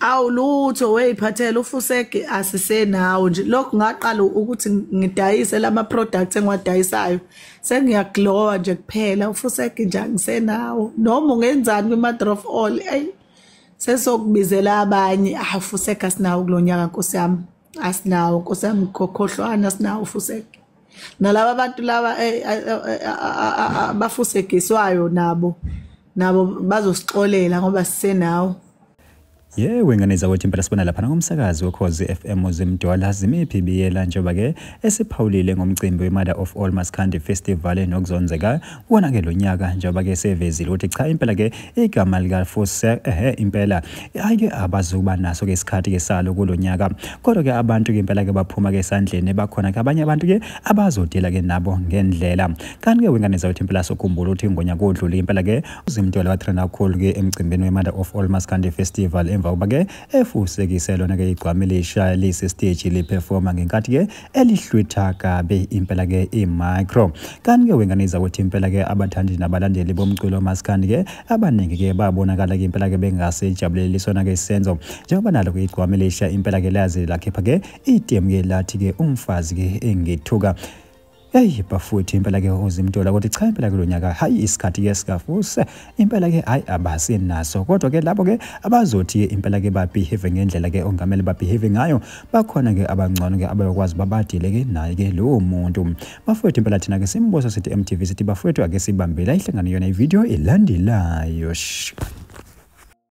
Awulutho weyiphathela ufusege asisenawo nje. Lokhu ngaqala ukuthi ngidayise lama products engiwadayisayo, sengiyaglowa nje kuphela. Ufusege nje angisenawo, noma ungenzani kwi-mother of all, ey sesokubizela abanye. Ufusege asinawo kulonyaka Nkosi yami, asinawo Nkosi yami, khohlwana asinawo ufusege. Nalaba bantu laba abafusegiswayo nabo bazosixolela ngoba sisenawo. Yewe ngane zakwethu, impela sibona lapha ngomsakazi wokhozi FM uZimdola Zimiphi Biyela, njengoba ke esiphawulile ngomcimbi we-Mother of All Maskandi Festival nokuzonzeka wona ke lo nyaka, njengoba ke sevezile ukuthi cha impela ke igama likaFuse impela hayi ke abazuba naso ke isikhathi ke salo kulo nyaka, kodwa ke abantu ke impela ke baphuma ke esandleni, bakhona ke abanye abantu ke abazodila ke nabo ngendlela. Kanti ke wengane zakwethu, impela sokhumbula ukuthi ngonyaka odlule impela ke uZimdola watrenda kakhulu ke emcimbini we-Mother of All Maskandi Festival emva kuba ke efusekise lona ke igcwame lisha lise stage liperforma ngenkathi ke elihlwitha kabi impela ke i-micro. Kanti ke wengane zakwethu, impela ke abathandi nabalandeli bomculo maskandi ke abaningi ke babonakala ke impela ke bengasejabuleli sona ke isenzo, njengoba nalo ke igcwame lisha impela ke lazi lakhipha ke itemu ke lathi ke umfazi ke engithuka. Hey bafuthi, impela ke uZimdola ukuthi cha impela kulo nyaka hayi isikhathi ke sikafuse impela ke hayi abasenaso, kodwa ke labo ke abazothi impela ke babehave ngendlela ke ongamele babehave ngayo, bakhona ke abangcono ke abayokwazi babadile ke naye ke lo muntu. Bafowethu, impela thina ke simboso sithi MTV sithi bafowethu ake sibambele ihlangano yona ivideo elandelayo.